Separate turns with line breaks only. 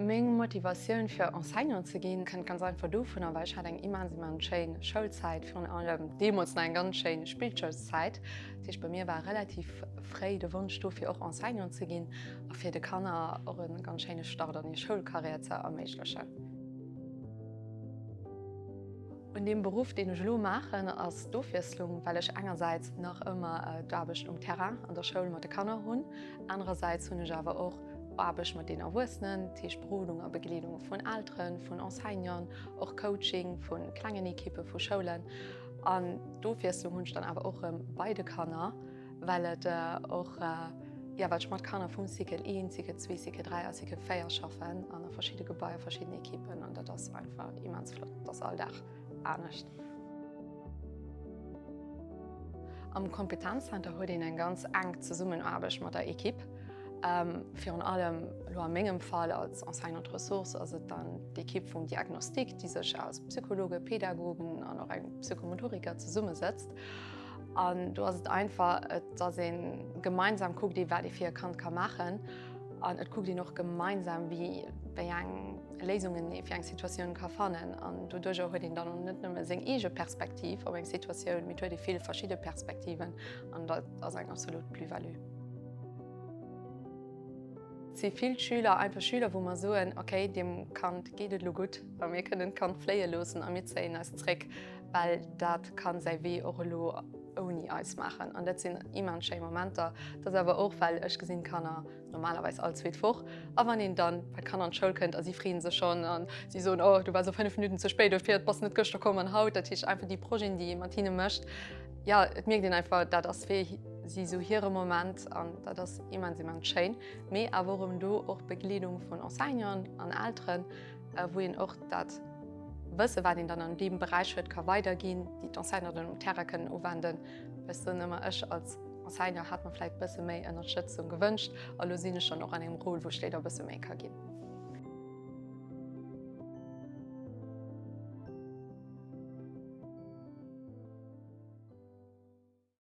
Meng Motivatioun fir Enseignant ze ginn kënnt ganz einfach dovunner, well ech hat eng immens immens schéin Schoulzäit, virun allem deemools nach eng ganz schéin Spillschoulszäit. Dat heescht bei mir war relativ fréi de Wonsch do fir och Enseignant ze ginn a fir de Kanner och e ganz schéine Start an hir Schoulkarriär ze erméiglechen. Un deem Beruff, deen ech elo maachen, ass d'Ofwiesslung, well ech engersäits nach ëmmer d'Aarbecht um Terrain an der Schoul mat de Kanner hunn, anerersäits hunn ech awer och Aarbecht mat den Erwuessenen, dat heescht Berodung a Begleedung vun Elteren, vun Enseignanten, och Coaching vu klengen Ekippe vu Schoulen. An d'Ofwiesslung hunn ech dann awer och erëm bei de Kanner. Well et och, jo, well ech mat Kanner vum Cycle 1, Cycle 2, Cycle 3 a Cycle 4 schaffen an a verschidde Gebaier, verschidden Ekippen an dat ass einfach immens flott. Et ass all Dag anescht. Am Kompetenzzenter huet een eng ganz enk Zesummenaarbecht mat der Ekipp. Virun allem elo a mengem Fall als Enseignante ressource ass et dann d'Ekipp vum Diagnostic, déi sech aus Psychologen, Pädagogen an och engem Psychomotoriker zesummesëtzt. An do ass et einfach, dass ee gemeinsam kuckt, ee wat ee fir e Kand ka maachen. An et kuckt een och gemeinsam, wéi wéi eng Léisungen ee fir eng Situatioun ka fannen. An doduercher huet een dann och net nëmme seng eege Perspektiv op eng Situatioun, mee et huet ee vill verschidde Perspektiven. An dat ass eng absolut Plus-value. Et si vill Schüler, einfach Schüler, wou mer soen, okay, deem Kand geet et elo gutt a mir kënnen d'Kand fléie loossen a mir zéien eis zréck. Well dat ka säi Wee och elo ouni eis maachen. An dat sinn immens schéi Momenter. Dat ass awer och, well ech gesinn d'Kanner normalerweis all zweet Woch. A wann een dann bei d'Kanner an d'Schoul kënnt a si freeën sech schonn a si soen, oh du waars och 5 Minutten ze spéit, dofir bass net gëschter komm an haut. Dat heescht einfach déi Projeten, déi ee mat hinne mécht, jo et mierkt een einfach, dat ass fir si esou hire Moment an dat ass immens, immens schéin. Mee awer och erëm do och Begleedung vun Enseignanten an Elteren. wou een och dat Wësse wat een dann an deem Beräich huet ka weiderginn, déi d'Enseignanten dann um Terrain kënnen uwenden. Ech soen ëmmer, ech als Enseignant hat mer vläicht e bësse méi Ënnerstëtzung gewënscht a lo sinn ech dann och an engem Rôle, wou ech léider e bësse méi ka ginn.